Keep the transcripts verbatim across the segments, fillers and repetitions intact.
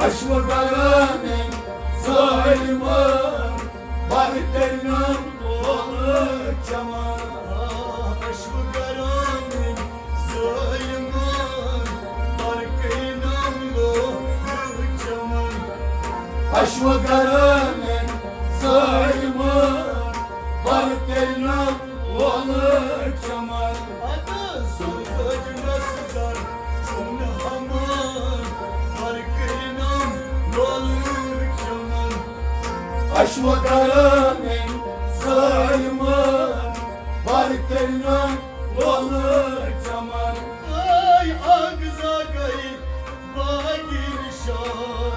اشوٕ گرانن ظالمن، بر کٔرنم لولہٕ چمن۔ اشوٕ گرانن ظالمن، بر کٔرنم لولہٕ چمن۔ اشوٕ گرانن ظالمن، بر کٔرنم لولہٕ چمن۔ ادٕ سوزج نس زر چھُنہٕ ہمان، بر کٔرنم لولہٕ چمن۔ اشوٕ گرانن ظالمن، بر کٔرنم لولہٕ چمن۔ اے اکھ زاگے باغی نشان۔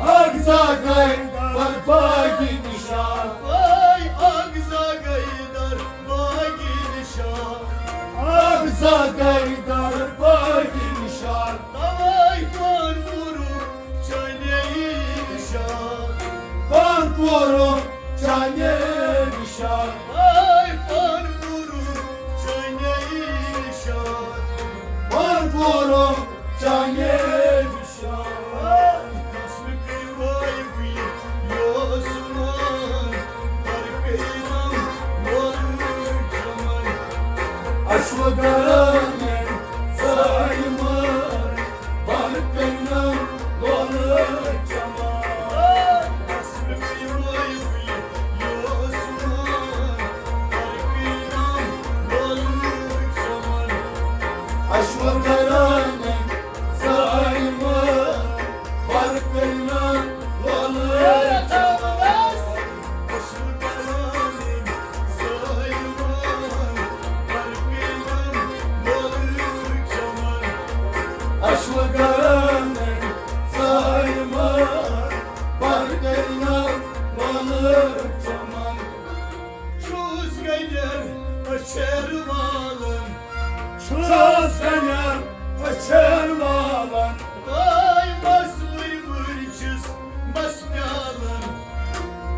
اکھ زاگے در باغی نشان۔ اے اکھ زاگے در باغی نشان۔ اکھ زاگے در باغی نشان۔ توے پان پورو چنے نشان۔ پان پورو چنے نشان۔ اے پان پورو چنے نشان۔ پان پورو چنے نشان۔ حسن پیوائے بی یوسمان، پر کینم لولہٕ چمن۔ اشوٕ گرانن ظالمن، بر کینم لولہٕ چمن۔ حسن پیوائے بی یوسمان، پر کینم لولہٕ چمن۔ اشوٕ گرانن ظالمن، بر کینم لولہٕ چمن۔ اشوٕ گرانن ظالمن، بر کینم لولہٕ چمن۔ اشوٕ گرانن ظالمن، بر کینم لولہٕ چمن۔ چھُس گنٮ۪ر أچھر والن۔ چھُس گنٮ۪ر أچھر والن۔ اے مس بٔرۍ بٔرۍ چھِس مس پیالن۔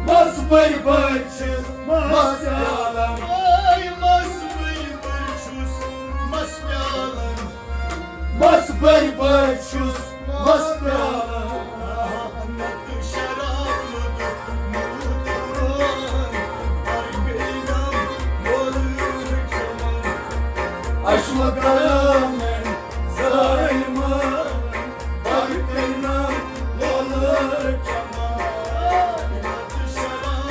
مس بٔرۍ بٔرۍ چھِس مس پیالن۔ اے مس بٔرۍ بٔرۍ چھُس مس پیالن۔ مس بٔرۍ بٔرۍ چھُس مس پیالن۔ نتہٕ شراب لوٚدُک موٗد روان، بر کینم لولہٕ چمن۔ اشوٕ گرانن ظالمن، بر کینم لولہٕ چمن۔ نتہٕ شراب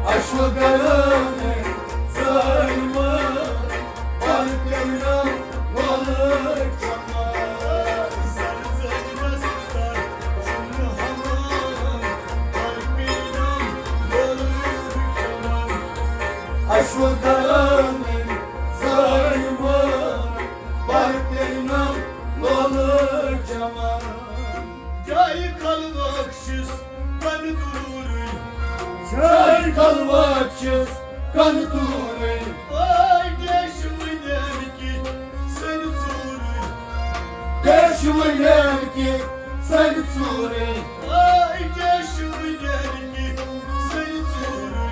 اشوٕ گرانن ظالمن، بر کینم لولہٕ چمن۔ اشوٕ گرانن ظالمن، بر کینم لولہٕ چمن۔ جایہِ خلوت چھِس کن دوٗرٕے۔ جایہِ خلوت چھِس کن دوٗرٕے۔ اے ڈیشوٕنٮ۪ن کِتھ سَنہِ ژوٗرٕے۔ ڈیشوٕنٮ۪ن کِتھ سَنہِ ژوٗرٕے۔ اے ڈیشوٕنٮ۪ن کِتھ سَنہِ ژوٗرٕے۔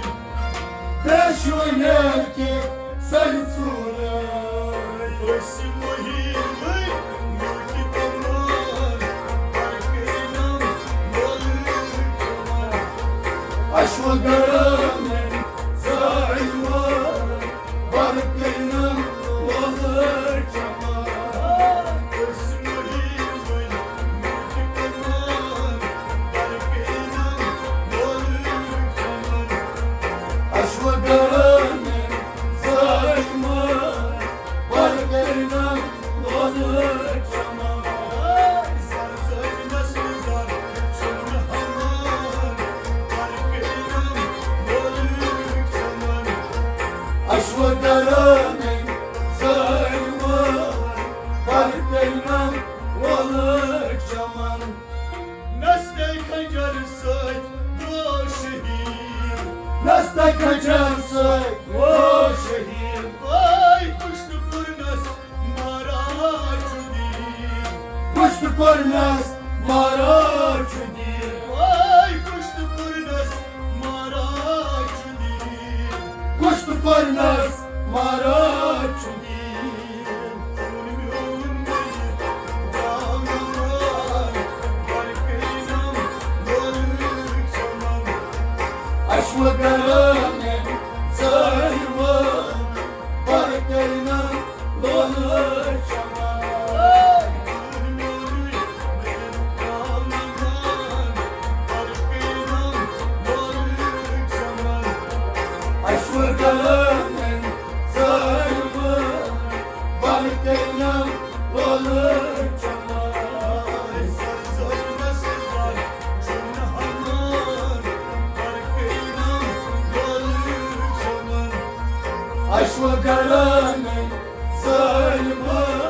ڈیشوٕنٮ۪ن کِتھ سَنہِ ژوٗرٕے۔ أسۍ مُہِم وٲلۍ مُلکہِ پروان، بر کینم لولہٕ چمن۔ اشوٕ گرانن ظالمن، بر کینم لولہٕ چمن۔ أسۍ مُہِم وٲلۍ مُلکہِ پروان، بر کینم لولہٕ چمن۔ اشوٕ گرانن ظالمن، بر کینم لولہٕ چمن۔ سرزمینس منٛز چھُنہٕ ہمان، بر کینم لولہٕ چمن۔ اشوٕ گرانن ظالمن، بر کینم لولہٕ چمن۔ نستَے خنجر سۭتۍ گوٚو شہیٖد۔ نستَے خنجر سۭتۍ گوٚو شہیٖد۔ اے کُشتہٕ کوٚرنس مہراج چھُ دیٖد۔ کُشتہٕ کوٚرنس مہراج چھُ دیٖد۔ اے کُشتہٕ کوٚرنس مہراج چھُ دیٖد۔ کُشتہٕ کوٚرنس مہراج چھُ دیٖد۔ اَشوٕ گرانن ظٲلمن، پرٕ کٔرِنم لولہٕ چمن۔ اَشوٕ گرانن ظٲلمن، پرٕ کٔرِنم لولہٕ چمن۔ اَشوٕ گرانن ظٲلمن،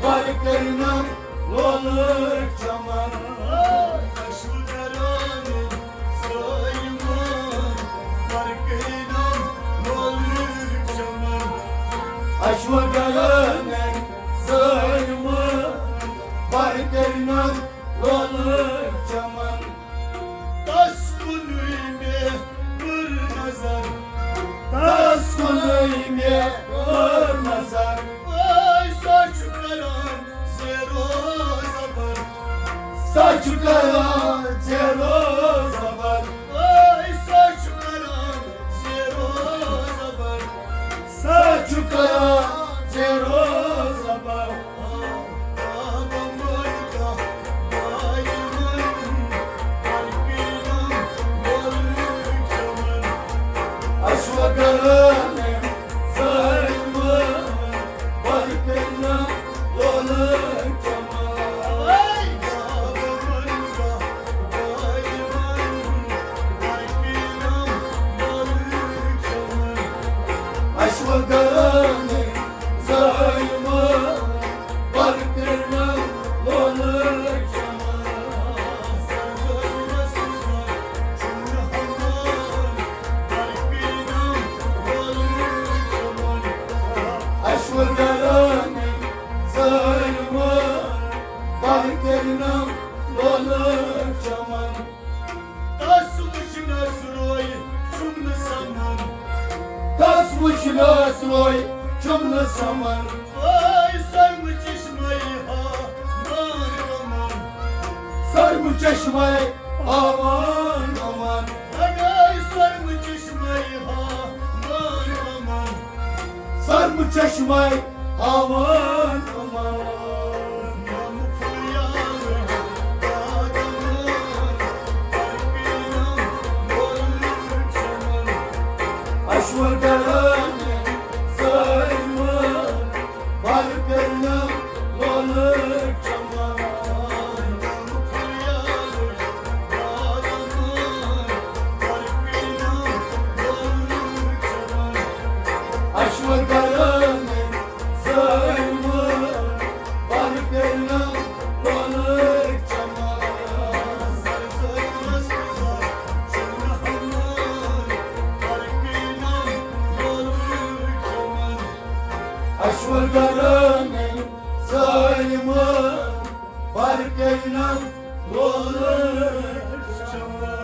پرٕ کٔرِنم لولہٕ چمن۔ اَشوٕ گرانن ظٲلمن، پرٕ کٔرِنم لولہٕ چمن۔ اَشوٕ گرانن ظٲلمن، پرٕ کٔرِنم لولہٕ چمن۔ تس کُنُے مےٚ بٔر نظر۔ تس کُنُے مےٚ بٔر نظر۔ وٲے سۄ چھُ کران زیرو زبر۔ سۄ چھُ کران زیرو زبر۔ وٲے سۄ چھُ کران زیرو زبر۔ سۄ چھُ کران زیرو زبر۔ اَشوٕ گرانن ظٲلمن، پرٕ کٔرِنم لولہٕ چمن۔ اَشوٕ گرانن ظٲلمن، پرٕ کٔرِنم لولہٕ چمن۔ اَشوٕ گرانن ظٲلمن، پرٕ کٔرِنم لولہٕ چمن۔ تس وٕچھنس روے چھُم نہٕ سمان۔ تس وٕچھنس روے چھُم نہٕ سمان۔ وٲے سرمہٕ چشمے ہاوان غمان۔ سرمہٕ چشمے ہاوان غمان۔ وٲے سرمہٕ چشمے ہاوان غمان۔ سرمہٕ چشمے ہاوان غمان۔ اَشوٕ گرانن ظٲلمن، پرٕ کٔرِنم لولہٕ چمن۔ اَشوٕ گرانن ظٲلمن، پرٕ کٔرِنم لولہٕ چمن۔ اَشوٕ گرانن ظٲلمن، پرٕ کٔرِنم لولہٕ چمن۔